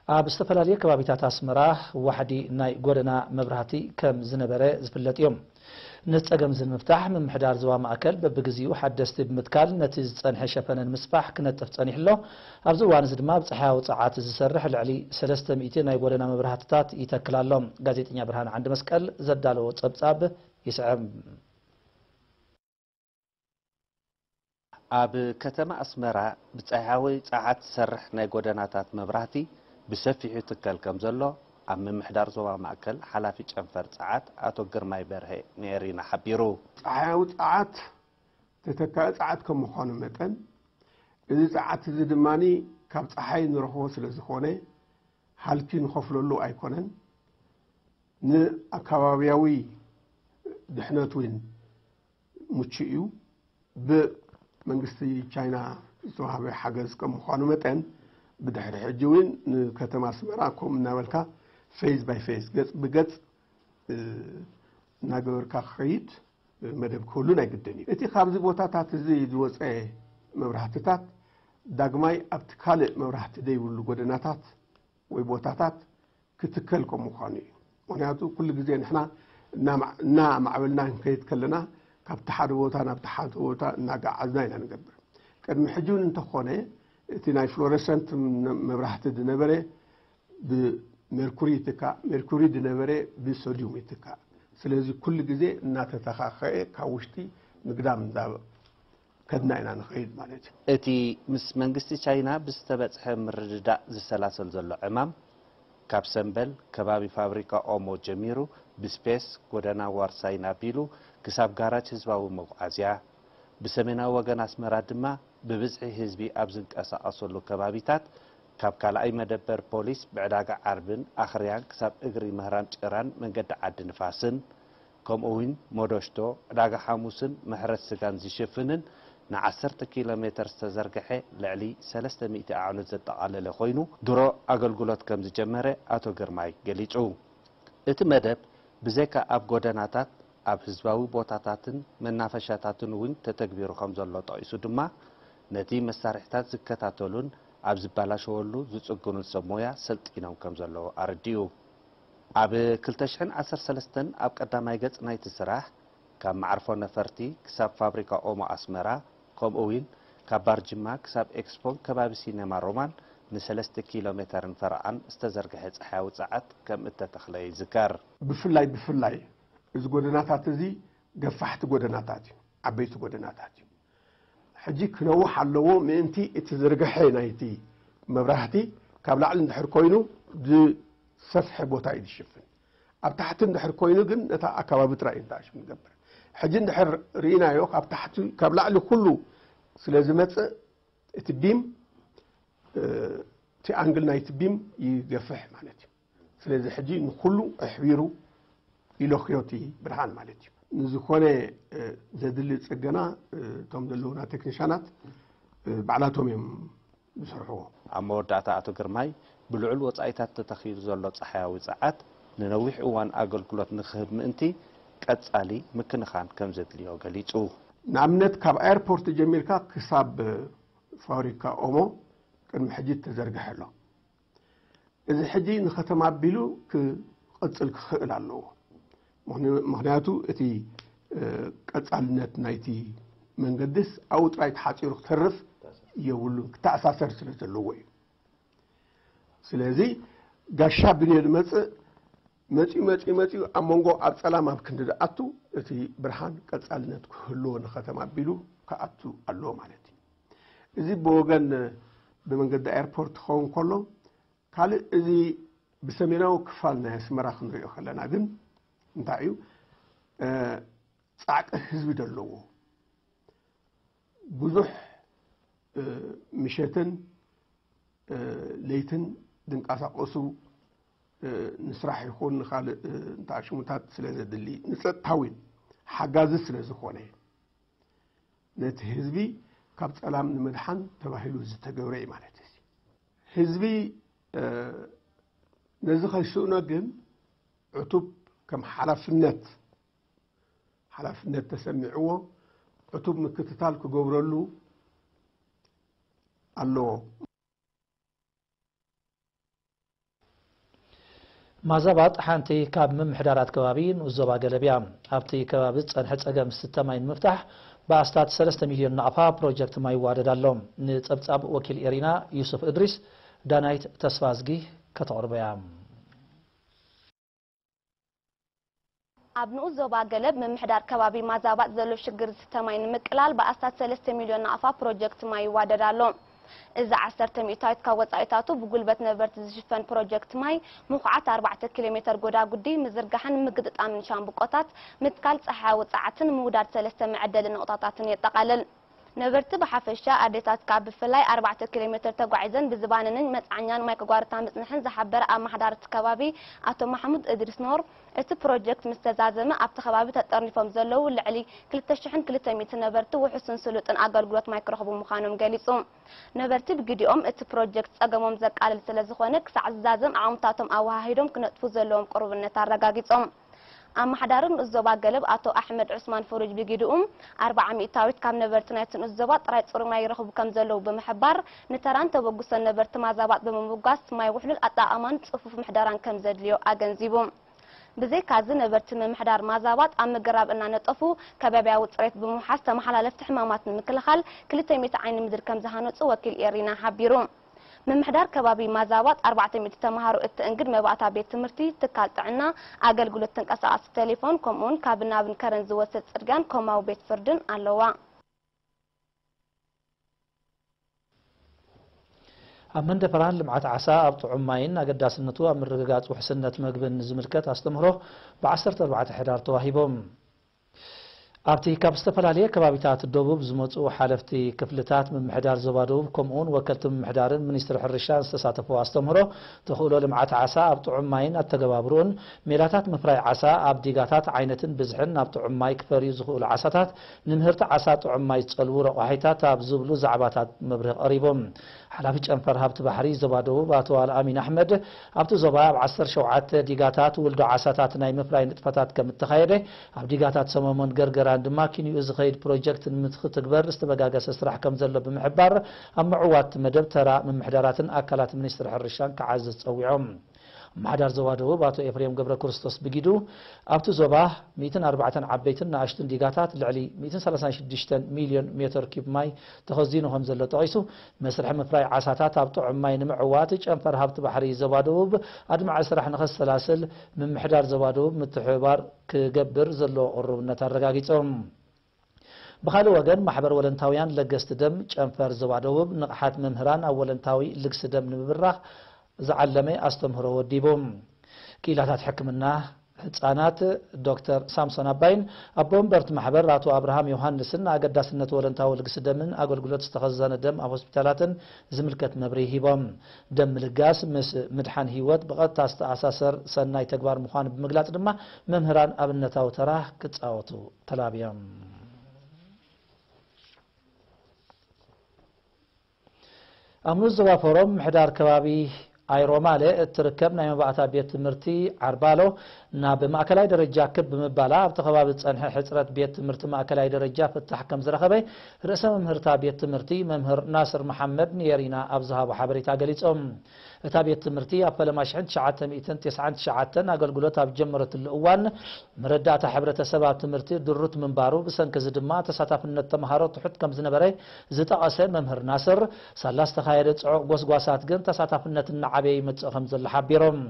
ኣብ ዝተፈላለየ ከባቢታት ኣስመራ ዋሕዲ ናይ ጎደና መብራህቲ ከም ዝነበረ ዝፍለጥ እዩ። ነዚ ጸገም እዚ ንምፍታሕ ምምሕዳር ዞባ ማእከል በብግዜኡ ሓደስቲ ብምትካል ነቲ ዝጸንሐ ሸፈነ ንምስፋሕ ክነጥፍ ጸኒሑ ኣሎ። ኣብዚ እዋን እዚ ድማ ብጸሓያዊ ጸዓት ዝሰርሕ ልዕሊ ሰለስተ ሚእቲ ናይ ጎደና መብራህትታት ይተክል ኣሎ። ጋዜጠኛ ብርሃን ዓንዲ መስቀል ዘዳለዎ ጸብጻብ ይስዕብ። ኣብ ከተማ ኣስመራ ብጸሓያዊ ጸዓት ዝሰርሕ ናይ ጎደናታት መብራህቲ ብሰፊሑ ይትከል ከም ዘሎ ኣብ ምምሕዳር ዞባ ማእከል ሓላፊ ጨንፈር ጸዓት ኣቶ ግርማይ በርሀ ንኤሪና ሓቢሩ። ጸሓያዊ ጸዓት ተተካኢ ጸዓት ከም ምዃኑ መጠን፣ እዚ ጸዓት እዚ ድማ ካብ ጸሓይ ንረኽቦ ስለ ዝኾነ፣ ሃልኪ ንኸፍለሉ ኣይኮነን። ንኣከባብያዊ ድሕነት እውን ምቹእ እዩ። ብመንግስቲ ቻይና ዝተዋህበ ሓገዝ ከም ምዃኑ መጠን፣ ብድሕሪ ሕጂ እውን ንከተማ ኣስመራ ከምኡ እናበልካ ፌዝ ባይ ፌዝ፣ ገጽ ብገጽ፣ እ፣ እናገበርካ ክኸይድ መደብ ክህሉ ናይ ግድን እዩ። እቲ ካብዚ ቦታታት እዚ ዝወጸ መብራህትታት ዳግማይ ኣብቲ ካልእ መብራህቲ ዘይብሉ ጎደናታት ወይ ቦታታት ክትከል ከም ምዃኑ እዩ። ምኽንያቱ ኩሉ ግዜ ንሕና እናማ-፣ እናማዕበልና ክንከይድ ከለና ካብቲ ሓደ ቦታ ናብቲ ሓደ ቦታ እናገዓዝና ኢና ንገብር። ቅድሚ ሕጂ እውን እንተኾነ እቲ ናይ ፍሎረሰንት መብራህቲ ዝነበረ ብሜርኩሪ ይትካእ፣ ሜርኩሪ ዝነበረ ብሶድዩም ይትካእ። ስለዚ ኩሉ ግዜ እናተተኻኸኤ ካብ ውሽጢ ምግዳም እንዳ ከድና ኢና ንኸይድ ማለት እዩ። እቲ ምስ መንግስቲ ቻይና ብዝተበጽሐ ምርድዳእ ዝሰላሰል ዘሎ ዕማም፣ ካብ ሰምበል ከባቢ ፋብሪካ ኦሞ ጀሚሩ ብስፔስ ጎደና ዋርሳይን ኣቢሉ ክሳብ ጋራጅ ህዝባዊ መጉዓዝያ፣ ብሰሜናዊ ወገን ኣስመራ ድማ ብብዝሒ ህዝቢ ኣብ ዝንቀሳቐሰሉ ከባቢታት ካብ ካልኣይ መደበር ፖሊስ ብዕዳጋ ዓርብን ኣኽርያን ክሳብ እግሪ ምህራም ጭራን መንገዲ ዓዲ ንፋስን፣ ከምኡ እውን ሞዶሽቶ፣ ዕዳጋ ሓሙስን መሕረስ ስጋን ዝሽፍንን ንዓሰርተ ኪሎ ሜተር ዝተዘርግሐ ልዕሊ ሰለስተ ሚእቲ ኣዕኑድ ዘጠቓለለ ኮይኑ፣ ድሮ ኣገልግሎት ከም ዝጀመረ ኣቶ ግርማይ ገሊጹ። እቲ መደብ ብዘይካ ኣብ ጎደናታት፣ ኣብ ህዝባዊ ቦታታትን መናፈሻታትን እውን ተተግቢሩ ከም ዘሎ ጠቒሱ ድማ፣ ነቲ መሳርሒታት ዝከታተሉን ኣብ ዝበላሸወሉ ዝጽግኑን ሰብ ሞያ ሰልጢኖም ከም ዘለዉ ኣረዲኡ። ኣብ ክልተ ሽሕን ዓሰርተ ሰለስተን ኣብ ቀዳማይ ገጽ ናይቲ ስራሕ፣ ካብ መዓርፎ ነፈርቲ ክሳብ ፋብሪካ ኦሞ ኣስመራ፣ ከምኡ እውን ካብ ባርጅማ ክሳብ ኤክስፖን ከባቢ ሲነማ ሮማን ንሰለስተ ኪሎ ሜተርን ፈረቓን ዝተዘርግሐ ጸሓያዊ ጸዓት ከም እተተኽለ ይዝከር። ብፍላይ፣ ብፍላይ እዚ ጎደናታት እዚ ገፋሕቲ ጎደናታት እዩ፣ ዓበይቲ ጎደናታት እዩ። ሕጂ ክነውሕ ኣለዎ፣ ምእንቲ እቲ ዝርግሐ ናይቲ መብራህቲ ካብ ላዕሊ እንድሕር ኮይኑ ዝሰፍሐ ቦታ እዩ ዝሽፍን። ኣብ ታሕቲ እንድሕር ኮይኑ ግን ነታ ኣከባቢ ጥራይ እዩ ንታሽም ንገብር። ሕጂ እንድሕር ርኢናዮ፣ ካብ ታሕቲ፣ ካብ ላዕሊ ኩሉ ስለ ዝመጽእ፣ እቲ ቢም፣ እ፣ እቲ ኣንግል ናይቲ ቢም ይገፍሕ ማለት እዩ። ስለዚ ሕጂ ንኹሉ ኣሕቢሩ ይለኽዮ እቲ ብርሃን ማለት እዩ። ንዝኾነ፣ እ፣ ዘድሊ ጽገና፣ እ፣ እቶም ዘለዉና ቴክኒሻናት፣ እ፣ ባዕላቶም እዮም ዝሰርሕዎ። ኣብ መወዳእታ ኣቶ ግርማይ፣ ብልዑል ወጻኢታት ተተኺሉ ዘሎ ጸሓያዊ ጸዓት ንነዊሕ እዋን ኣገልግሎት ንክህብ ምእንቲ፣ ቀጻሊ ምክንኻን ከም ዘድልዮ ገሊጹ። ንኣብነት፣ ካብ ኣየርፖርት ጀሚርካ ክሳብ ፋብሪካ ኦሞ ቅድሚ ሕጂ ተዘርግሐ ኣሎ። እዚ ሕጂ ንከተማ ኣቢሉ ክቕጽል ክኽእል ኣለዎ። ምኽንያ-፣ ምኽንያቱ እቲ፣ እ፣ ቀጻልነት ናይቲ መንገድስ ኣብኡ ጥራይ ተሓጺሩ ክተርፍ የብሉን፣ ክተኣሳሰር ስለ ዘለዎ እዩ። ስለዚ ጋሻ ብንዮ ዝመጽእ መጺኡ፣ መጺኡ፣ መጺኡ ኣብ መንጎ ኣብ ጸላም ኣብ ክንዲ ዝኣቱ እቲ ብርሃን ቀጻልነት ክህልዎ ንከተማ ኣቢሉ ክኣቱ ኣለዎ ማለት እዩ። እዚ ብወገን ብመንገዲ ኤርፖርት ክኸውን ከሎ፣ ካልእ እዚ ብሰሜናዊ ክፋል ናይ ኣስመራ ክንሪኦ ከለና ግን እንታይ እዩ? እ፣ ጻዕቂ ህዝቢ ዘለዎ፣ ብዙሕ፣ እ፣ ምሸትን፣ እ፣ ለይትን ዝንቀሳቐሱ፣ እ፣ ንስራሕ ይኹን ንኻልእ፣ እ፣ እንታይ ሽሙታት ስለ ዘድሊ፣ ንጸጥታዊን ሓጋዚ ስለ ዝኾነ፣ ነቲ ህዝቢ ካብ ጸላም ንምድሓን ተባሂሉ ዝተገብረ እዩ ማለት እዩ። ህዝቢ፣ እ፣ ነዚ ከይስእኖ ግን ዕቱብ ከም ሓላፍነት፣ ሓላፍነት ተሰሚዕዎ ዕቱብ ምክትታል ክገብረሉ ኣለዎ። ማዛባጥ ሓንቲ ካብ ምምሕዳራት ከባቢ ንኡስ ዞባ ገለብ እያ። ኣብቲ ከባቢ ዝጸንሐ ጸገም ዝስተ ማይ ንምፍታሕ ብኣስታት ሰለስተ ሚልዮን ናቕፋ ፕሮጀክት ማይ ይዋደድ ኣሎ። ንጸብጻብ ወኪል ኤሪና ዩሱፍ እድሪስ ዳናይት ተስፋዝጊ ከተቕርቦ እያ። ኣብ ንኡስ ዞባ ገለብ ምምሕዳር ከባቢ ማዛባጥ ዘሎ ሽግር ዝስተ ማይ ንምቅላል ብኣስታት ሰለስተ ሚልዮን ናቕፋ ፕሮጀክት ማይ ይዋደድ ኣሎ። እዚ ዓሰርተ ሚእታዊት ካብ ወጻኢታቱ ብጉልበት ነበርቲ ዝሽፈን ፕሮጀክት ማይ ምኹዓት ኣርባዕተ ኪሎ ሜተር ጎዳጉዲ ምዝርጋሕን ምግጥጣምን ሻምብቆታት፣ ምትካል ጸሓያዊ ጸዓትን ምውዳድ ሰለስተ መዐደሊ ነቑጣታትን የጠቓልል። ነበርቲ ብሓፈሻ ኣዴታት ከኣ ብፍላይ ኣርባዕተ ኪሎ ሜተር ተጓዒዘን ብዝባነንን መጽዓኛን ማይ ክጓርታ ምጽንሐን ዝሓበረ ኣመሓዳሪ እቲ ከባቢ ኣቶ ማሕሙድ እድሪስ ኖር፣ እቲ ፕሮጀክት ምስ ተዛዘመ ኣብቲ ከባቢ ተጠርኒፎም ዘለዉ ልዕሊ ክልተ ሽሕን ክልተ ሚእትን ነበርቲ ውሑስን ስሉጥን ኣገልግሎት ማይ ክረኽቡ ምዃኖም ገሊጹ። ነበርቲ ብግዲኦም እቲ ፕሮጀክት ጸገሞም ዘቃልል ስለ ዝኾነ ክሳዕ ዝዛዘም ዓቕምታቶም ኣወሃሂዶም ክነጥፉ ዘለዎም ቅሩብነት ኣረጋጊጾም። ኣመሓዳሪ ንኡስ ዞባ ገለብ ኣቶ ኣሕመድ ዑስማን ፍሩጅ ብጊድኡ፣ ኣርብዓ ሚእታዊት ካብ ነበርቲ ናይቲ ንኡስ ዞባ ጥራይ ጽሩይ ማይ ይረኽቡ ከም ዘለዉ ብምሕባር፣ ንተራን ተበግሶን ነበርቲ ማዛባጥ ብምምጓስ ማይ ውሕሉል ኣጠቓቕማን ጽፉፍ ምሕደራን ከም ዘድልዮ ኣገንዚቡ። ብዘይካዚ ነበርቲ ምምሕዳር ማዛባጥ ኣብ ምግራብ እናነጠፉ ከባብያዊ ጽሬት ብምውሓስ ተመሓላለፍቲ ሕማማት ንምክልኻል ክልተ ሚእቲ ዓይኒ ምድሪ ከም ዝሃነጹ ወኪል ኤሪና ሓቢሩ። ምምሕዳር ከባቢ ማዛባጥ ኣርባዕተ ሚእቲ ተምሃሮ እተእንግድ መባእታ ቤት ትምህርቲ፣ ትካል ጥዕና፣ ኣገልግሎት ተንቀሳቓሲ ቴሌፎን ከምኡውን ካብ ናብን ከረን ዝወስድ ጽርግያን ኮማዊ ቤት ፍርድን ኣለዋ። ኣብ መንደፈራን ልምዓት ዓሳ ኣብ ጥዑም ማይን ኣገዳስነቱ ኣብ ምርግጋጽ ውሕስነት መግብን ዝምልከት ኣስተምህሮ ብ ዓሰርተ ኣርባዕተ ሕዳር ተዋሂቦም። ኣብቲ ካብ ዝተፈላለየ ከባቢታት ደቡብ ዝመጹ ሓለፍቲ ክፍልታት ምምሕዳር ዞባ ደቡብ ከምኡውን ወከልቲ ምምሕዳርን ሚኒስትሪ ሕርሻን ዝተሳተፍዎ ኣስተምህሮ ተኽእሎ ልምዓት ዓሳ ኣብ ጥዑም ማይን ኣተገባብርኡን ሜላታት ምፍራይ ዓሳ ኣብ ዲጋታት ዓይነትን ብዝሕን ናብ ጥዑም ማይ ክፈርዩ ዝኽእሉ ዓሳታት ንምህርቲ ዓሳ ጥዑም ማይ ዝጸልዉ ረቋሒታት ኣብ ዝብሉ ዛዕባታት መብርሂ ቀሪቡ። ሓላፊ ጨንፈር ሃብቲ ባሕሪ ዞባ ደቡብ ኣቶ ኣልኣሚን ኣሕመድ ኣብቲ ዞባ ኣብ ዓሰርተ ሸውዓተ ዲጋታት ውልዶ ዓሳታት ናይ ምፍራይ ንጥፈታት ከም እተኻየደ ኣብ ዲጋታት ሰመሞን ገርገራን ድማ ኪንኡ ዝኸይድ ፕሮጀክት ንምትኽትግበር ዝተበጋገሰ ስራሕ ከም ዘሎ ብምሕባር ኣብ ምዕዋት መደብ ተራ ምምሕዳራትን ኣካላት ሚኒስትሪ ሕርሻን ክዓዝዝ ጸዊዖም። ኣመሓዳር ዞባ ደቡብ ኣቶ ኤፍሬም ገብረ ክርስቶስ ብጊዱ ኣብቲ ዞባ ሚእትን ኣርባዕተን ዓበይትን ንኣሽቱን ዲጋታት ልዕሊ ሚእትን ሰላሳን ሽዱሽተን ሚልዮን ሜትር ኪዩብ ማይ ተኸዚኑ ከም ዘሎ ጠቒሱ መስርሕ ምፍራይ ዓሳታት ኣብ ጥዑም ማይ ንምዕዋት ጨንፈር ሃብቲ ባሕሪ ዞባ ደቡብ ኣድማዒ ስራሕ ንኸሰላስል ምምሕዳር ዞባ ደቡብ ምትሕብባር ክገብር ዘለዎ ቅሩብነት ኣረጋጊጾም። ብኻልእ ወገን ማሕበር ወለንታውያን ለገስቲ ደም ጨንፈር ዞባ ደቡብ ንቕሓት መምህራን ኣብ ወለንታዊ ልግሲ ደም ንምብራኽ ዝዓለመ ኣስተምህሮ ወዲቡ። ክኢላታት ሕክምና ህጻናት ዶክተር ሳምሶን ኣባይን ኣቦ ወንበርቲ ማሕበር ኣቶ ኣብርሃም ዮሃንስን ንኣገዳስነት ወለንታዊ ልግሲ ደምን ኣገልግሎት ዝተኸዘነ ደም ኣብ ሆስፒታላትን ዝምልከት መብርሂ ሂቦም። ደም ምልጋስ ምስ ምድሓን ህይወት ብቐጥታ ዝተኣሳሰር ሰናይ ተግባር ምዃኑ ብምግላጽ ድማ መምህራን ኣብነታዊ ተራ ክጻወቱ ተላብዮም። ኣብ ንኡስ ዞባ ፎረም ምሕዳር ከባቢ ኣይሮማለ እትርከብ ናይ መባእታ ቤት ትምህርቲ ዓርባሎ ናብ ማእከላይ ደረጃ ክብ ብምባላ ኣብቲ ከባቢ ዝጸንሐ ሕጽረት ቤት ትምህርቲ ማእከላይ ደረጃ ፍታሕ ከም ዝረኸበ ርእሰ መምህርታ ቤት ትምህርቲ መምህር ናስር መሓመድ ንየሪና ኣብ ዝሃቦ ሓበሬታ ገሊጾም። እታ ቤት ትምህርቲ ኣብ ፈለማ ሽሕን ትሽዓተ ሚእትን ተስዓን ትሽዓተን ኣገልግሎት ኣብ ጀመረትሉ እዋን መረዳእታ ሕብረተሰብ ኣብ ትምህርቲ ድሩት ምንባሩ ብሰንኪ እዚ ድማ ተሳታፍነት ተምሃሮ ትሑት ከም ዝነበረ ዝጠቐሰ መምህር ናስር፣ ሳላ ዝተኻየደ ጽዑቕ ጎስጓሳት ግን ተሳታፍነት እናዓበየ ይመጽእ ከም ዘሎ ሓቢሮም።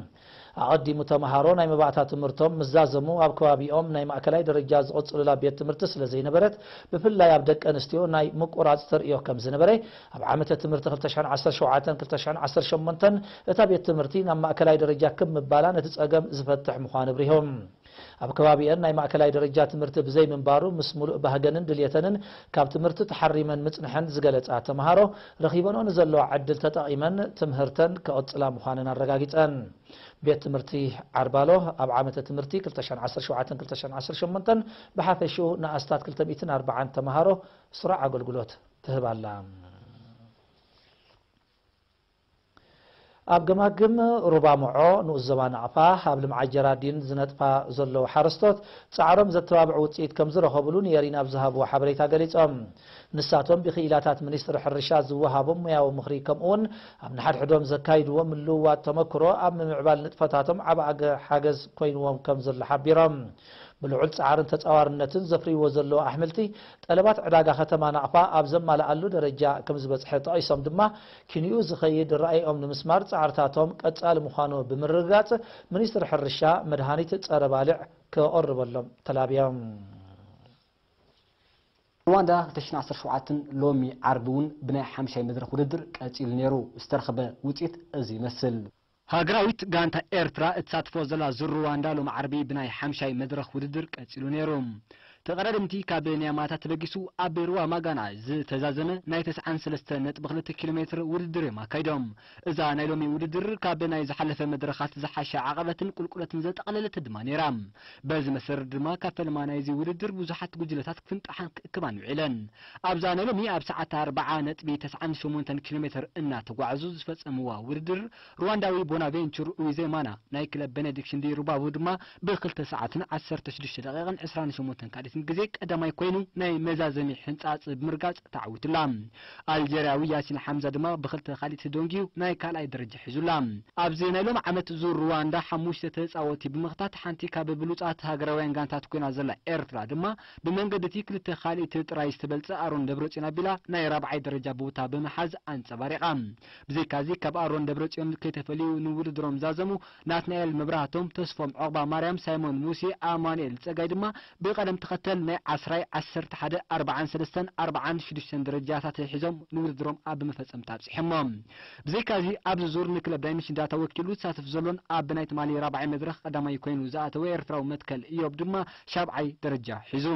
ኣቐዲሙ ተምሃሮ ናይ መባእታ ትምህርቶም ምስ ዛዘሙ ኣብ ከባቢኦም ናይ ማእከላይ ደረጃ ዝቕጽሉላ ቤት ትምህርቲ ስለ ዘይነበረት ብፍላይ ኣብ ደቂ ኣንስትዮ ናይ ምቁራጽ ተርእዮ ከም ዝነበረ ኣብ ዓመተ ትምህርቲ ክልተ ሽሕን ዓሰርተ ሸውዓተን ክልተ ሽሕን ዓሰርተ ሸሞንተን እታ ቤት ትምህርቲ ናብ ማእከላይ ደረጃ ክብ ምባላ ነቲ ጸገም ዝፈትሕ ምዃኑ ኣብሪሆም። ኣብ ከባቢአን ናይ ማእከላይ ደረጃ ትምህርቲ ብዘይ ምንባሩ ምስ ሙሉእ ባህገንን ድልየተንን ካብ ትምህርቲ ተሓሪመን ምጽንሐን ዝገለጻ ተምሃሮ ረኺበንኦ ንዘለዋ ዕድል ተጠቒመን ትምህርተን ክቕጽላ ምዃነን ኣረጋጊጸን። ቤት ትምህርቲ ዓርባሎ ኣብ ዓመተ ትምህርቲ ክልተ ሽሕን ዓሰርተ ሸውዓተን ክልተ ሽሕን ዓሰርተ ሸሞንተን ብሓፈሽኡ ንኣስታት ክልተ ሚእትን ኣርባዓን ተምሃሮ ስሩዕ ኣገልግሎት ትህብ ኣላ። ኣብ ገማግም ሩባ ምዖ ንኡስ ዞባ ናቕፋ ኣብ ልምዓት ጀራዲን ዝነጥፋ ዘለዉ ሓረስቶት ጻዕሮም ዘተባብዕ ውጽኢት ከም ዝረኸብሉ ንየሪን ኣብ ዝሃብዎ ሓበሬታ ገሊጾም። ንሳቶም ብክኢላታት ሚኒስትሪ ሕርሻ ዝወሃቦም ሙያዊ ምኽሪ ከምኡውን ኣብ ንሓድሕዶም ዘካይድዎ ምልውዋጥ ተመክሮ ኣብ ምምዕባል ንጥፈታቶም ዓቢ ኣገ-፣ ሓገዝ ኮይንዎም ከም ዘሎ ሓቢሮም። ብልዑል ጻዕርን ተጻዋርነትን ዘፍርይዎ ዘለዉ ኣሕምልቲ ጠለባት ዕዳጋ ከተማ ናቕፋ ኣብ ዘማልኣሉ ደረጃ ከም ዝበጽሐ ጠቒሶም ድማ ኪንኡ ዝኸይድ ራእይኦም ንምስማር ጻዕርታቶም ቀጻሊ ምዃኑ ብምርግጋጽ ሚኒስትሪ ሕርሻ መድሃኒት ጸረ ባልዕ ከቐርበሎም ተላብዮም። ሩዋንዳ ክልተ ሽሕን ዓሰርተ ሸውዓተን ሎሚ ዓርቢ እውን ብናይ ሓምሻይ መድረኽ ውድድር ቀጺሉ ነይሩ። ዝተረኽበ ውጽኢት እዚ ይመስል። ሃገራዊት ጋንታ ኤርትራ እትሳትፎ ዘላ ዙር ሩዋንዳ ሎም ዓርቢ ብናይ ሓምሻይ መድረኽ ውድድር ቀጺሉ ነይሩ። ተቐዳደምቲ ካብ ኒያማታ ተበጊሱ ኣብ ሩዋ ማጋና ዝተዛዘመ ናይ ተስዓን ሰለስተ ነጥቢ ክልተ ኪሎ ሜትር ውድድር እዮም ኣካይዶም። እዛ ናይ ሎሚ ውድድር ካብ ናይ ዝሓለፈ መድረኻት ዝሓሸ ዓቐበትን ቁልቁለትን ዘጠቓለለት ድማ ነይራ። በዚ መሰረት ድማ ካብ ፈለማ ናይዚ ውድድር ብዙሓት ጉጅለታት ክፍንጣሓን ክእክባን ውዒለን። ኣብዛ ናይ ሎሚ ኣብ ሰዓት ኣርብዓ ነጥቢ ተስዓን ሸሞንተን ኪሎ ሜትር እናተጓዕዙ ዝፈጸምዋ ውድድር ሩዋንዳዊ ቦናቬንቹር ኡዊዜማና ናይ ክለብ ቤኔዲክሽን ዲ ሩባቡ ድማ ብክልተ ሰዓትን ዓሰርተ ሽዱሽተ ደቂቕን ዕስራን ሸሞንተን ካልኢትን ግዜ ቀዳማይ ኮይኑ ናይ መዛዘሚ ሕንጻጽ ብምርጋጽ ተዓዊቱላ። ኣልጀርያዊ ያሲን ሓምዛ ድማ ብክልተ ካልኢት ደንጊዩ ናይ ካልኣይ ደረጃ ሒዙላ። ኣብዚ ናይ ሎም ዓመት ዙር ሩዋንዳ ሓሙሽተ ተጻወቲ ብምኽታት ሓንቲ ካብ ብሉጻት ሃገራውያን ጋንታት ኮይና ዘላ ኤርትራ ድማ ብመንገዲ እቲ ክልተ ካልኢት ጥራይ ዝተበልጸ ኣሮን ደብረጽዮን ኣቢላ ናይ ራብዓይ ደረጃ ቦታ ብምሓዝ ኣንጸባሪቓ። ብዘይካዚ ካብ ኣሮን ደብረጽዮን ከይተፈልዩ ንውድድሮም ዛዘሙ ናትናኤል መብራህቶም፣ ተስፎም ዑቕባ ማርያም፣ ሳይሞን ሙሴ፣ ኣማኑኤል ጸጋይ ድማ ብቐደም ተኸተል ናይ ዓስራይ፣ ዓሰርተ ሓደ፣ ኣርብዓን ሰለስተን ኣርብዓን ሽዱሽተን ደረጃታት ሒዞም ንውድድሮም ኣብ መፈጸምታ ኣብጺሖሞ። ብዘይካዚ ኣብዚ ዙር ንክለብ ዳይመንሽን ዳታ ወኪሉ ዝሳተፍ ዘሎን ኣብ ናይ ትማሊ ራብዓይ መድረኽ ቀዳማይ ኮይኑ ዝኣተወ ኤርትራዊ መትከል ኢዮብ ድማ ሻብዓይ ደረጃ ሒዙ።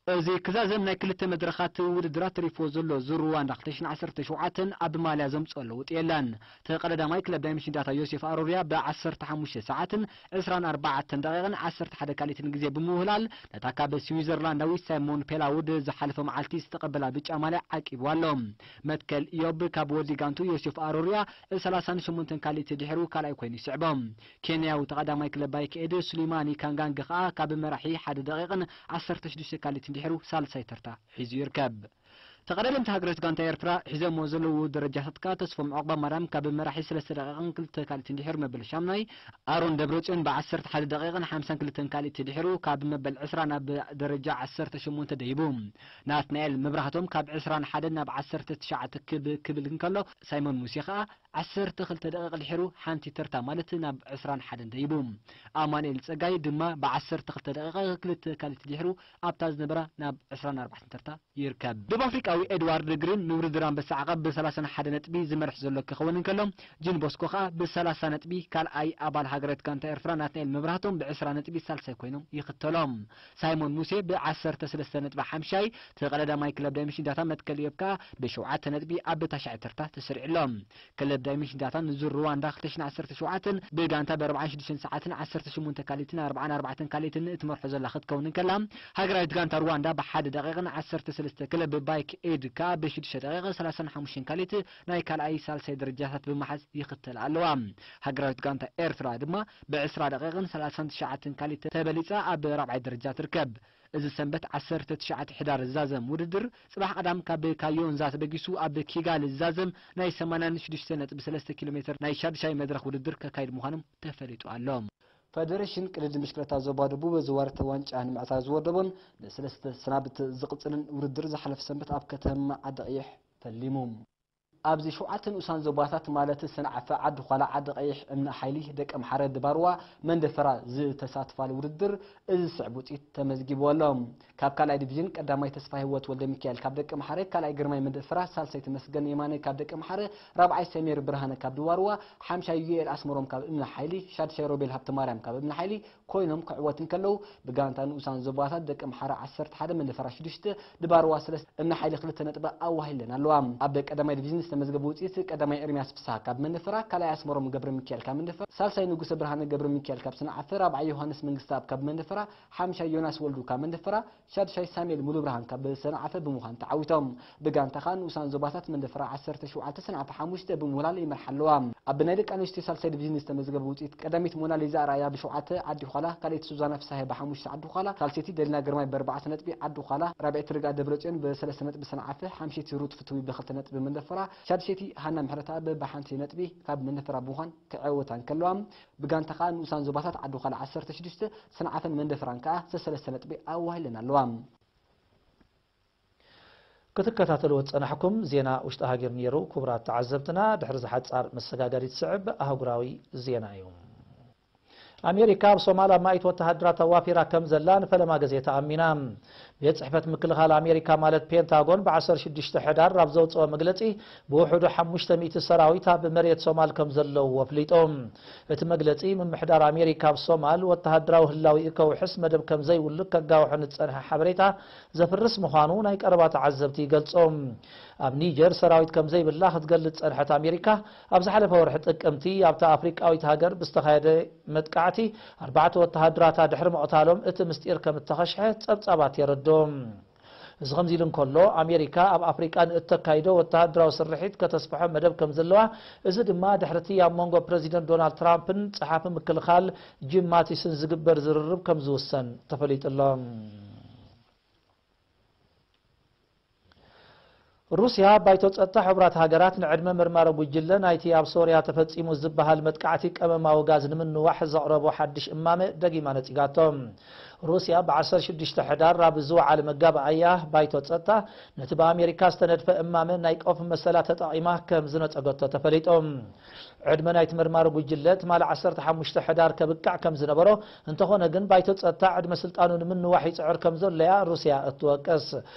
እዚ ክዛዘም ናይ ክልተ መድረኻት ውድድራት ተሪፍዎ ዘሎ ዙር ሩዋንዳ ክልተ ሽሕን ዓሰርተ ሸውዓተን ኣብ ማልያ ዘምጽኦ ለውጢ የለን። ተቐዳዳማይ ክለብ ዳይመንሽን ዳታ ዮሴፍ ኣሮርያ ብዓሰርተ ሓሙሽተ ሰዓትን ዕስራን ኣርባዕተን ደቂቕን ዓሰርተ ሓደ ካልኢትን ግዜ ብምውህላል ነታ ካብ ስዊዘርላንዳዊ ሳይሞን ፔላውድ ዝሓለፈ መዓልቲ ዝተቐበላ ብጫ ማልያ ዓቂቡ ኣሎ። መትከል ኢዮብ ካብ ወዲ ጋንቱ ዮሴፍ ኣሮርያ ሰላሳን ሸሞንተን ካልኢት ድሕሩ ካልኣይ ኮይኑ ይስዕቦ። ኬንያዊ ተቐዳማይ ክለብ ባይክ ኤድ ሱሊማኒ ካንጋንግ ከኣ ካብ መራሒ ሓደ ደቂቕን ዓሰርተ ሽዱሽተ ካልኢትን ድሕሩ ሳልሳይ ተርታ ሒዙ ይርከብ። ተቐዳደምቲ ሃገራዊት ጋንታ ኤርትራ ሒዘሞ ዘለዉ ደረጃታት ከኣ ተስፎም ዑቕባ ማርያም ካብ መራሒ ሰለስተ ደቂቕን ክልተ ካልኢትን ድሕሩ መበል ሻምናይ፣ ኣሮን ደብረጽዮን ብዓሰርተ ሓደ ደቂቕን ሓምሳን ክልተን ካልኢት ድሕሩ ካብ መበል ዕስራ ናብ ደረጃ ዓሰርተ ሸሞንተ ደይቡ። ናትናኤል መብራህቶም ካብ ዕስራን ሓደን ናብ ዓሰርተ ትሽዓተ ክብ ክብል እንከሎ፣ ሳይሞን ሙሴ ከኣ ዓሰርተ ክልተ ደቂቕ ድሒሩ ሓንቲ ተርታ ማለት ናብ ዕስራን ሓደን ደይቡ። ኣማኑኤል ጸጋይ ድማ ብዓሰርተ ክልተ ደቂቕ ክልተ ካልኢት ድሒሩ ኣብታ ዝነበራ ናብ ዕስራን ኣርባዕተን ተርታ ይርከብ። ደቡብ ኣፍሪቃዊ ኤድዋርድ ግሪን ንውድድር ኣንበሳ ዓቐብ ብሰላሳን ሓደ ነጥቢ ዝመርሕ ዘሎ ክኸውን እንከሎ፣ ጂን ቦስኮ ከኣ ብሰላሳ ነጥቢ ካልኣይ፣ ኣባል ሃገራዊት ጋንታ ኤርትራ ናትናኤል መብራህቶም ብዕስራ ነጥቢ ሳልሳይ ኮይኖም ይኽተሎም። ሳይሞን ሙሴ ብዓሰርተ ሰለስተ ነጥቢ ሓምሻይ፣ ተቐዳዳማይ ክለብ ዳይመንሽን ዳታ መትከል ኢዮብ ከኣ ብሸውዓተ ነጥቢ ኣብ ታሽዓይ ተርታ ተሰሪዑ ኣሎ። ክለብ ዳይመንሽን ዳታ ንዙር ሩዋንዳ ክልተ ሽሕን ዓሰርተ ሸውዓተን ብጋንታ ብኣርብዓን ሽዱሽተን ሰዓትን ዓሰርተ ሸሞንተ ካልኢትን ኣርብዓን ኣርባዕተን ካልኢትን እትመርሖ ዘላ ክትከውን እንከላ፣ ሃገራዊት ጋንታ ሩዋንዳ ብሓደ ደቂቕን ዓሰርተ ሰለስተ ክለብ ባይክ ኤድ ከኣ ብሽዱሽተ ደቂቕ ሰላሳን ሓሙሽተን ካልኢት ናይ ካልኣይ ሳልሳይ ደረጃታት ብምሓዝ ይኽተላ ኣለዋ። ሃገራዊት ጋንታ ኤርትራ ድማ ብዕስራ ደቂቕን ሰላሳን ትሽዓተን ካልኢት ተበሊጻ ኣብ ራብዓይ ደረጃ ትርከብ። እዚ ሰንበት ዓሰርተ ትሽዓተ ሕዳር ዝዛዘም ውድድር ጽባሕ ቀዳም ካብ ካዮንዛ ተበጊሱ ኣብ ኪጋሊ ዝዛዘም ናይ ሰማንያን ሽዱሽተ ነጥቢ ሰለስተ ኪሎ ሜትር ናይ ሻድሻይ መድረኽ ውድድር ከካይድ ምዃኖም ተፈሊጡ ኣሎ። ፈደሬሽን ቅድድም ብሽክለታ ዞባ ደቡብ ዝዋርተ ዋንጫ ንምዕታር ዝወደቦን ንሰለስተ ሰናብት ዝቕጽልን ውድድር ዝሓለፈ ሰንበት ኣብ ከተማ ዓዲ ቀይሕ ፈሊሙ። ኣብዚ ሸውዓተ ንኡሳን ዞባታት ማለት ሰንዓፈ፣ ዓዲ ዃላ፣ ዓዲ ቀይሕ፣ እምኒ ሓይሊ፣ ደቀምሓረ፣ ድባርዋ፣ መንደፈራ ዝተሳትፋሉ ውድድር እዚ ዝስዕብ ውፅኢት ተመዝጊቡ ኣሎ። ካብ ካልኣይ ዲቪዥን ቀዳማይ ተስፋ ህይወት ወልደ ሚካኤል ካብ ደቀምሓረ፣ ካልኣይ ግርማይ መንደፈራ፣ ሳልሳይ ተመስገን የማነ ካብ ደቀምሓረ፣ ራብዓይ ሰሜር ብርሃነ ካብ ድባርዋ፣ ሓምሻይ ዩኤል ኣስመሮም ካብ እምኒ ሓይሊ፣ ሻድሻይ ሮቤል ሃብተማርያም ካብ እምኒ ሓይሊ፣ ኮይኖም ክዕወት እንከለዉ፣ ብጋንታ ንኡሳን ዞባታት ደቀምሓረ ዓሰርተ ሓደ፣ መንደፈራ ሽዱሽተ፣ ድባርዋ ሰለስተ፣ እምኒ ሓይሊ ክልተ ነጥቢ ኣዋሂለን ኣለዋ። ኣብ ቀዳማይ ዲቪዥን ዝተመዝገበ ውፅኢት ቀዳማይ ኤርሚያስ ፍስሃ ካብ መንደፈራ፣ ካልኣይ ኣስመሮም ገብረ ሚካኤል ካብ መንደፈራ፣ ሳልሳይ ንጉሰ ብርሃነ ገብረ ሚካኤል ካብ ሰንዓፈ፣ ራብዓይ ዮሃንስ መንግስተኣብ ካብ መንደፈራ፣ ሓምሻይ ዮናስ ወልዱ ካብ መንደፈራ፣ ሻድሻይ ሳሙኤል ሙሉብርሃን ካብ ሰንዓፈ ብምዃን ተዓዊቶም። ብጋንታ ከኣ ንኡሳን ዞባታት መንደፈራ ዓሰርተ ሸውዓተ፣ ሰንዓፈ ሓሙሽተ ብምውላል ይመርሓ ኣለዋ። ኣብ ናይ ደቂ ኣንስትዮ ሳልሳይ ዲቪዥን ዝተመዝገበ ውፅኢት ቀዳሚት ሞናሊዛ ኣርኣያ ብሸውዓተ ዓዲ ዃላ፣ ካልኣይቲ ሱዛና ፍስሃየ ብሓሙሽተ ዓዲ ዃላ፣ ሳልሰይቲ ደሊና ግርማይ ብኣርባዕተ ነጥቢ ዓዲ ዃላ፣ ራብዐይቲ ርግኣ ደብረፅዮን ብሰለስተ ነጥቢ ሰንዓፈ፣ ሓምሸይቲ ሩት ፍትዊ ብክልተ ነጥቢ መንደፈራ፣ ሻድሸይቲ ሃና ምሕረተኣብ ብሓንቲ ነጥቢ ካብ መንደፈራ ብምዃን ክዕወታ እንከለዋ፣ ብጋንታ ከኣ ንኡሳን ዞባታት ዓዲ ዃላ ዓሰርተ ሽዱሽተ፣ ሰንዓፈን መንደፈራን ከኣ ሰሰለስተ ነጥቢ ኣዋሂለን ኣለዋ። ክትከታተልዎ ዝጸናሕኩም ዜና ውሽጢ ሃገር ነይሩ። ክቡራት ተዓዘብትና፣ ድሕሪ እዚ ሓጻር መሰጋገሪ ትስዕብ ኣህጉራዊ ዜና እዩ። ኣሜሪካ ኣብ ሶማል ኣማኢት ወተሃደራት ኣዋፊራ ከም ዘላ ንፈለማ ግዜ ተኣሚና። ቤት ጽሕፈት ምክልኻል ኣሜሪካ ማለት ፔንታጎን ብዓሰርተ ሽዱሽተ ሕዳር ኣብ ዘውጽኦ መግለጺ፣ ብውሕዱ ሓሙሽተ ሚእቲ ሰራዊት ኣብ መሬት ሶማል ከም ዘለውዎ ኣፍሊጡ። እቲ መግለጺ፣ ምምሕዳር ኣሜሪካ ኣብ ሶማል ወተሃደራዊ ህላዊኡ ከውሕስ መደብ ከም ዘይብሉ ከጋውሖ ንዝጸንሐ ሓበሬታ ዘፍርስ ምዃኑ ናይ ቀረባ ተዓዘብቲ ይገልጹ። ኣብ ኒጀር ሰራዊት ከም ዘይብላ ክትገልጽ ዝጸንሐት ኣሜሪካ፣ ኣብ ዝሓለፈ ወርሒ ጥቅምቲ ኣብታ ኣፍሪቃዊት ሃገር ብዝተኻየደ መጥቃዕቲ ኣርባዕተ ወተሃደራታ ድሕሪ ምቕታሎም እቲ ምስጢር ከም እተኸሽሐ ጸብጻባት የረድኡ። እዚ ከምዚ ኢሉ እንከሎ፣ ኣሜሪካ ኣብ ኣፍሪቃ ንእተካይዶ ወተሃደራዊ ስርሒት ከተስፍሖ መደብ ከም ዘለዋ፣ እዚ ድማ ድሕሪቲ ኣብ መንጎ ፕረዚደንት ዶናልድ ትራምፕን ጸሓፊ ምክልኻል ጂም ማቲስን ዝግበር ዝርርብ ከም ዝውሰን ተፈሊጡ ኣሎ። ሩስያ፣ ባይቶ ጸጥታ ሕቡራት ሃገራት ንዕድመ መርማሪ ጉጅለ ናይቲ ኣብ ሶርያ ተፈጺሙ ዝበሃል መጥቃዕቲ ቀመማዊ ጋዝ ንምንዋሕ ዘቕረቦ ሓድሽ እማመ ደጊማ ነጺጋቶ። ሩስያ፣ ብ ዓሰርተ ሽዱሽተ ሕዳር ኣብ ዝወዓለ መጋባእያ ባይቶ ጸጥታ፣ ነቲ ብኣሜሪካ ዝተነድፈ እማመ ናይ ቀውፊ መሰላ ተጠቒማ ከም ዝነጸገቶ ተፈሊጡ። ዕድመ ናይቲ መርማሪ ጉጅለ ትማሊ ዓሰርተ ሓሙሽተ ሕዳር ከብቅዕ ከም ዝነበሮ፣ እንተኾነ ግን ባይቶ ጸጥታ ዕድመ ስልጣኑ ንምንዋሕ ይጽዕር ከም ዘሎ እያ ሩስያ እትወቅስ።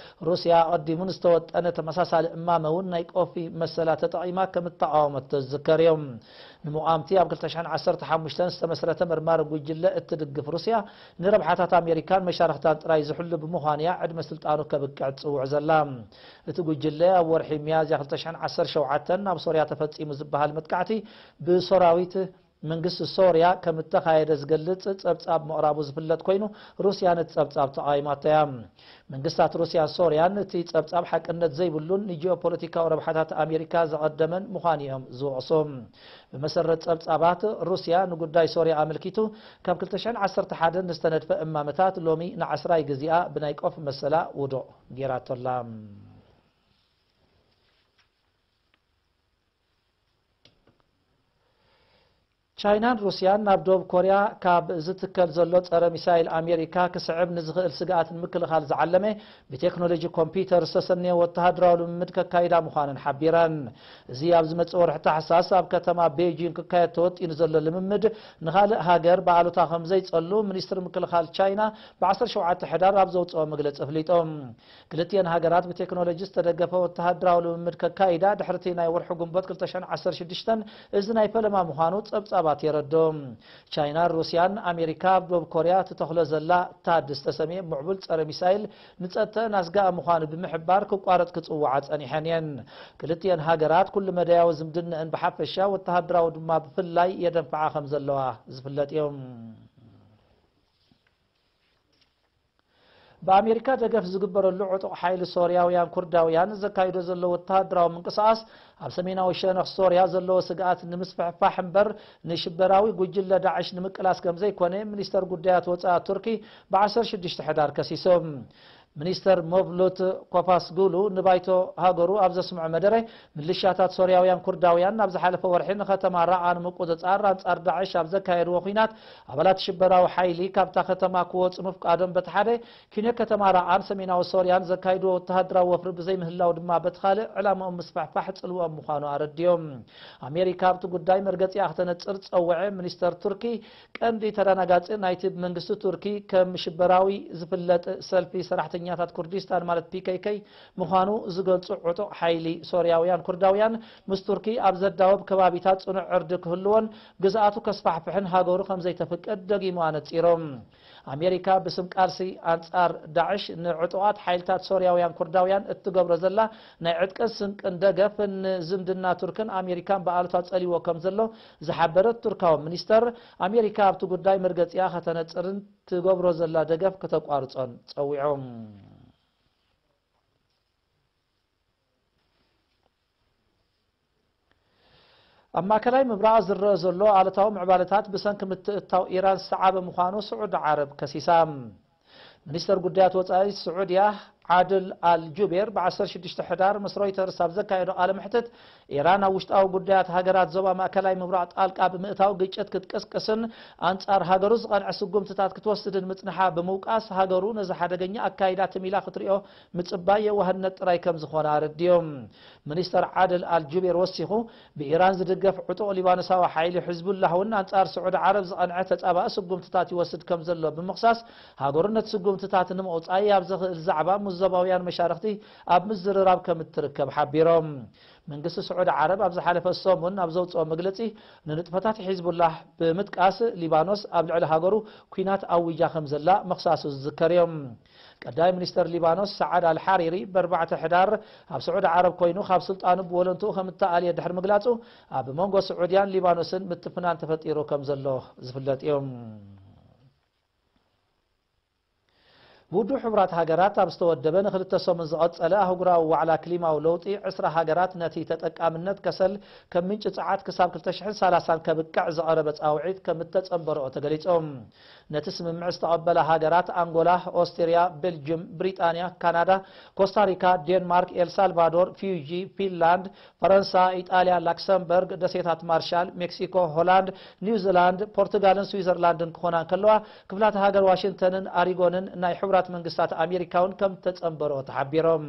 ሩስያ ኣቐዲሙ ንዝተወጠነ ተመሳሳሊ እማመ እውን ናይ ቀውፊ መሰላ ተጠቒማ ከም እተቓወመቶ ዝዝከር እዩ። ንምቋምቲ ኣብ ክልተ ሽሕን ዓሰርተ ሓሙሽተን ዝተመስረተ መርማሪ ጉጅለ እትድግፍ ሩስያ፣ ንረብሓታት ኣሜሪካን መሻርኽታን ጥራይ ዝሕሉ ብምዃኑ እያ ዕድመ ስልጣኑ ከብቅዕ ትጽውዕ ዘላ። እቲ ጉጅለ ኣብ ወርሒ ሚያዝያ ክልተ ሽሕን ዓሰርተ ሸውዓተን ኣብ ሶርያ ተፈጺሙ ዝበሃል መጥቃዕቲ ብሰራዊት መንግስቲ ሶርያ ከም እተኻየደ ዝገልጽ ጸብጻብ ምቕራቡ ዝፍለጥ ኮይኑ፣ ሩስያ ነቲ ጸብጻብ ተቓዊማቶ እያ። መንግስታት ሩስያን ሶርያን እቲ ጸብጻብ ሓቅነት ዘይብሉን ንጂኦፖለቲካዊ ረብሓታት ኣሜሪካ ዘቐደመን ምዃኑ እዮም ዝወቕሱ። ብመሰረት ጸብጻባት፣ ሩስያ ንጉዳይ ሶርያ ኣመልኪቱ ካብ ክልተ ሽሕን ዓሰርተ ሓደን ዝተነድፈ እማመታት ሎሚ ንዓስራይ ግዜኣ ብናይ ቀውፊ መሰላ ውዱቕ ጌራቶ ኣላ። ቻይናን ሩስያን ናብ ደቡብ ኮርያ ካብ ዝትከል ዘሎ ጸረ ሚሳይል ኣሜሪካ ክስዕብ ንዝኽእል ስግኣት ንምክልኻል ዝዓለመ ብቴክኖሎጂ ኮምፒውተር ዝተሰነየ ወተሃደራዊ ልምምድ ከካይዳ ምዃነን ሓቢረን። እዚ ኣብ ዝመጽእ ወርሒ ታሕሳስ ኣብ ከተማ ቤጂንግ ክካየድ ተወጢኑ ዘሎ ልምምድ ንኻልእ ሃገር ብኣሉታ ከም ዘይጸሉ ሚኒስትሪ ምክልኻል ቻይና ብ ዓሰርተ ሸውዓተ ሕዳር ኣብ ዘውጽኦ መግለጺ ኣፍሊጡ። ክልቲኤን ሃገራት ብቴክኖሎጂ ዝተደገፈ ወተሃደራዊ ልምምድ ከካይዳ ድሕሪቲ ናይ ወርሒ ግንቦት ክልተ ሽሕን ዓሰርተ ሽዱሽተን እዚ ናይ ፈለማ ምዃኑ ጸብጻባት የረድኡ። ቻይናን ሩስያን ኣሜሪካ ኣብ ደቡብ ኮርያ ትተኽሎ ዘላ ታድ ዝተሰምየ ምዕቡል ጸረ ሚሳይል ንጸጥተን ኣስጋኢ ምዃኑ ብምሕባር ክቋረጽ ክጽውዓ ጸኒሐን እየን። ክልቲኤን ሃገራት ኩሉ መዳያዊ ዝምድነአን ብሓፈሻ ወተሃደራዊ ድማ ብፍላይ የደንፍዓ ከም ዘለዋ ዝፍለጥ እዩ። ብኣሜሪካ ደገፍ ዝግበረሉ ዕጡቕ ሓይሊ ሶርያውያን ኩርዳውያን ዘካይዶ ዘሎ ወተሃደራዊ ምንቅስቓስ ኣብ ሰሜናዊ ሸነኽ ሶርያ ዘለዎ ስግኣት ንምስፍሕፋሕ እምበር ንሽበራዊ ጉጅለ ዳዕሽ ንምቅላስ ከም ዘይኮነ ሚኒስተር ጉዳያት ወጻኢ ቱርኪ ብ ዓሰርተ ሽዱሽተ ሕዳር ከሲሱ። ሚኒስተር መቭሉት ኮፋስጉሉ ንባይቶ ሃገሩ ኣብ ዘስምዖ መደረ፣ ምልሻታት ሶርያውያን ኩርዳውያን ኣብ ዝሓለፈ ወርሒ ንከተማ ራቓ ንምቁጽጻር ኣንጻር ዳዕሽ ኣብ ዘካየድዎ ኲናት ኣባላት ሽበራዊ ሓይሊ ካብታ ከተማ ክወጹ ምፍቃዶም በቲ ሓደ፣ ኪኖ ከተማ ራቓን ሰሜናዊ ሶርያን ዘካይድዎ ወተሃደራዊ ወፍሪ ብዘይምህላው ድማ በቲ ካልእ ዕላምኦም ምስፋሕፋሕ ጽልዎም ምዃኑ ኣረድዮም። ኣሜሪካ ኣብቲ ጉዳይ መርገጺኣ ክተነጽር ዝጸውዐ ሚኒስተር ቱርኪ፣ ቀንዲ ተደናጋጺ ናይቲ ብመንግስቲ ቱርኪ ከም ሽበራዊ ዝፍለጥ ሰልፊ ሰራሕተኛታት ኩርዲስታን ማለት ፒ ኬ ኬ ምዃኑ ዝገልጹ ዕጡቕ ሓይሊ ሶርያውያን ኩርዳውያን ምስ ቱርኪ ኣብ ዘዳወብ ከባቢታት ጽኑዕ ዕርዲ ክህልዎን ግዝኣቱ ከስፋሕፍሕን ሃገሩ ከም ዘይተፍቅድ ደጊሙ ኣነጺሩ። ኣሜሪካ ብስም ቃልሲ ኣንጻር ዳዕሽ ንዕጡቓት ሓይልታት ሶርያውያን ኩርዳውያን እትገብሮ ዘላ ናይ ዕጥቅን ስንቅን ደገፍ ንዝምድና ቱርክን ኣሜሪካን ብኣሉታ ጸሊዎ ከም ዘሎ ዝሓበረት ቱርካዊ ሚኒስተር፣ ኣሜሪካ ኣብቲ ጉዳይ መርገጺኣ ከተነጽርን ትገብሮ ዘላ ደገፍ ከተቋርጾን ጸዊዖም። ኣብ ማእከላይ ምብራቕ ዝረአ ዘሎ ኣሉታዊ ምዕባለታት ብሰንኪ ምትእትታው ኢራን ዝሰዓበ ምዃኑ ስዑዲ ዓረብ ከሲሳ። ሚኒስተር ጉዳያት ወጻኢ ስዑድያ ዓድል ኣል ጁቤር ብ ዓሰርተ ሽዱሽተ ሕዳር ምስ ሮይተርስ ኣብ ዘካየዶ ቃለ መሕትት፣ ኢራን ኣብ ውሽጣዊ ጉዳያት ሃገራት ዞባ ማእከላይ ምብራቕ ጣልቃ ብምእታው ግጭት ክትቅስቅስን ኣንጻር ሃገሩ ዝቐንዐ ስጉምትታት ክትወስድን ምጽንሓ ብምውቃስ፣ ሃገሩ ነዚ ሓደገኛ ኣካይዳ ትም ኢላ ክትሪኦ ምጽባይ የዋህነት ጥራይ ከም ዝኾነ ኣረዲኦም። ሚኒስተር ዓድል ኣል ጁቤር ወሲኹ፣ ብኢራን ዝድገፍ ዕጡቕ ሊባኖሳዊ ሓይሊ ሕዝቡላህ እውን ኣንጻር ስዑዲ ዓረብ ዝቐንዐ ተጻባኢ ስጉምትታት ይወስድ ከም ዘሎ ብምኽሳስ፣ ሃገሩ ነቲ ስጉምትታት ንምቑጻይ ኣብ ዘኽእል ዛዕባ ምስ ዞባውያን መሻርኽቲ ኣብ ምዝርራብ ከም እትርከብ ሓቢሮም። መንግስቲ ስዑዲ ዓረብ ኣብ ዝሓለፈ ሰሙን ኣብ ዘውጽኦ መግለጺ፣ ንንጥፈታት ሒዝቡላህ ብምጥቃስ፣ ሊባኖስ ኣብ ልዕሊ ሃገሩ ኲናት ኣዊጃ ከም ዘላ ምኽሳሱ ዝዝከር እዮም። ቀዳማይ ሚኒስተር ሊባኖስ ሰዓድ ኣልሓሪሪ በርባዕተ ሕዳር ኣብ ስዑዲ ዓረብ ኮይኑ ካብ ስልጣኑ ብወለንትኡ ከም እተኣልየ ድሕሪ ምግላጹ፣ ኣብ መንጎ ስዑድያን ሊባኖስን ምትፍናን ተፈጢሩ ከም ዘሎ ዝፍለጥ እዩ። ብውድብ ሕቡራት ሃገራት ኣብ ዝተወደበ ንክልተ ሰሙን ዝቐጸለ ኣህጉራዊ ዋዕላ ክሊማዊ ለውጢ፣ ዕስራ ሃገራት ነቲ ተጠቃምነት ከሰል ከም ምንጪ ጸዓት ክሳብ ክልተ ሽሕን ሰላሳን ከብቅዕ ዝቐረበ ጻውዒት ከም እተጸንበረኦ ተገሊጹ። ነቲ ስምምዕ ዝተቐበላ ሃገራት ኣንጎላ፣ ኦስትርያ፣ ቤልጅም፣ ብሪጣንያ፣ ካናዳ፣ ኮስታሪካ፣ ዴንማርክ፣ ኤልሳልቫዶር፣ ፊዩጂ፣ ፊንላንድ፣ ፈረንሳ፣ ኢጣልያ፣ ላክሰምበርግ፣ ደሴታት ማርሻል፣ ሜክሲኮ፣ ሆላንድ፣ ኒውዚላንድ፣ ፖርቱጋልን ስዊዘርላንድን ክኾና እንከለዋ፣ ክፍላተ ሃገር ዋሽንግተንን ኣሪጎንን ናይ ሕቡራት መንግስታት ኣሜሪካ እውን ከም እተጸንበረኦ ተሓቢሮም።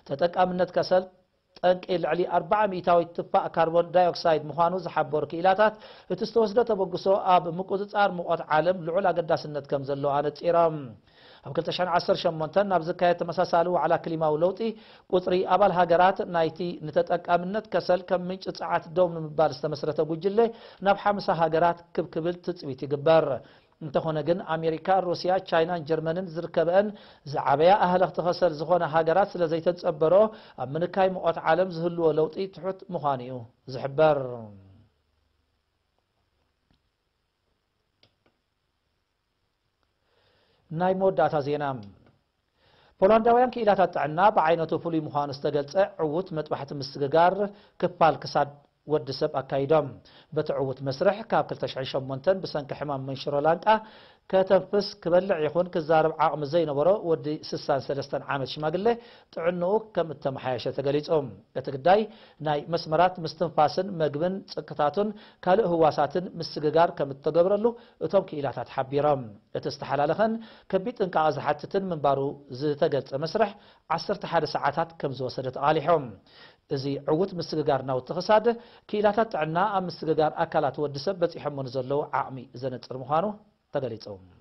ተጠቃምነት ከሰል ጠንቂ ልዕሊ ኣርብዓ ሚእታዊት ትፋእ ካርቦን ዳይኦክሳይድ ምዃኑ ዝሓበሩ ክኢላታት፣ እቲ ዝተወስደ ተበግሶ ኣብ ምቁጽጻር ሙቐት ዓለም ልዑል ኣገዳስነት ከም ዘለዎ ኣነጺሮም። ኣብ ክልተ ሽሕን ዓሰርተ ሸሞንተን ናብ ዝካየድ ተመሳሳሊ ዋዕላ ክሊማዊ ለውጢ፣ ቁጽሪ ኣባል ሃገራት ናይቲ ንተጠቃምነት ከሰል ከም ምንጪ ጸዓት ደው ንምባል ዝተመስረተ ጉጅለ ናብ ሓምሳ ሃገራት ክብ ክብል ትጽቢት ይግበር። እንተኾነ ግን፣ ኣሜሪካ፣ ሩስያ፣ ቻይናን ጀርመንን ዝርከበአን ዝዓበያ ኣህለኽቲ ከሰል ዝኾነ ሃገራት ስለ ዘይተጸበሮ፣ ኣብ ምንካይ ሙቐት ዓለም ዝህልዎ ለውጢ ትሑት ምዃኑ እዩ ዝሕበር። ናይ መወዳእታ ዜና። ፖላንዳውያን ክኢላታት ጥዕና ብዓይነቱ ፍሉይ ምዃኑ ዝተገልጸ ዕዉት መጥባሕቲ ምስግጋር ክፋል ክሳድ ወዲ ሰብ ኣካይዶም። በቲ ዕዉት መስርሕ፣ ካብ ክልተ ሽሕን ሸሞንተን ብሰንኪ ሕማም መንሽሮ ላንቃ ከተንፍስ፣ ክበልዕ ይኹን ክዛረብ ዓቕሚ ዘይነበሮ ወዲ ስሳን ሰለስተን ዓመት ሽማግለ ጥዕንኡ ከም እተመሓየሸ ተገሊጹ። እቲ ግዳይ፣ ናይ መስመራት ምስትንፋስን መግብን ጽክታቱን ካልእ ህዋሳትን ምስግጋር ከም እተገብረሉ እቶም ክኢላታት ሓቢሮም። እቲ ዝተሓላለኸን ከቢድ ጥንቃቐ ዝሓትትን ምንባሩ ዝተገልጸ መስርሕ ዓሰርተ ሓደ ሰዓታት ከም ዝወሰደ ተቓሊሖም። እዚ ዕዉት ምስግጋር ናውቲ ክሳድ፣ ክኢላታት ጥዕና ኣብ ምስግጋር ኣካላት ወዲ ሰብ በጺሖሞ ንዘለዉ ዓቕሚ ዘነጽር ምዃኑ ተገሊጹ።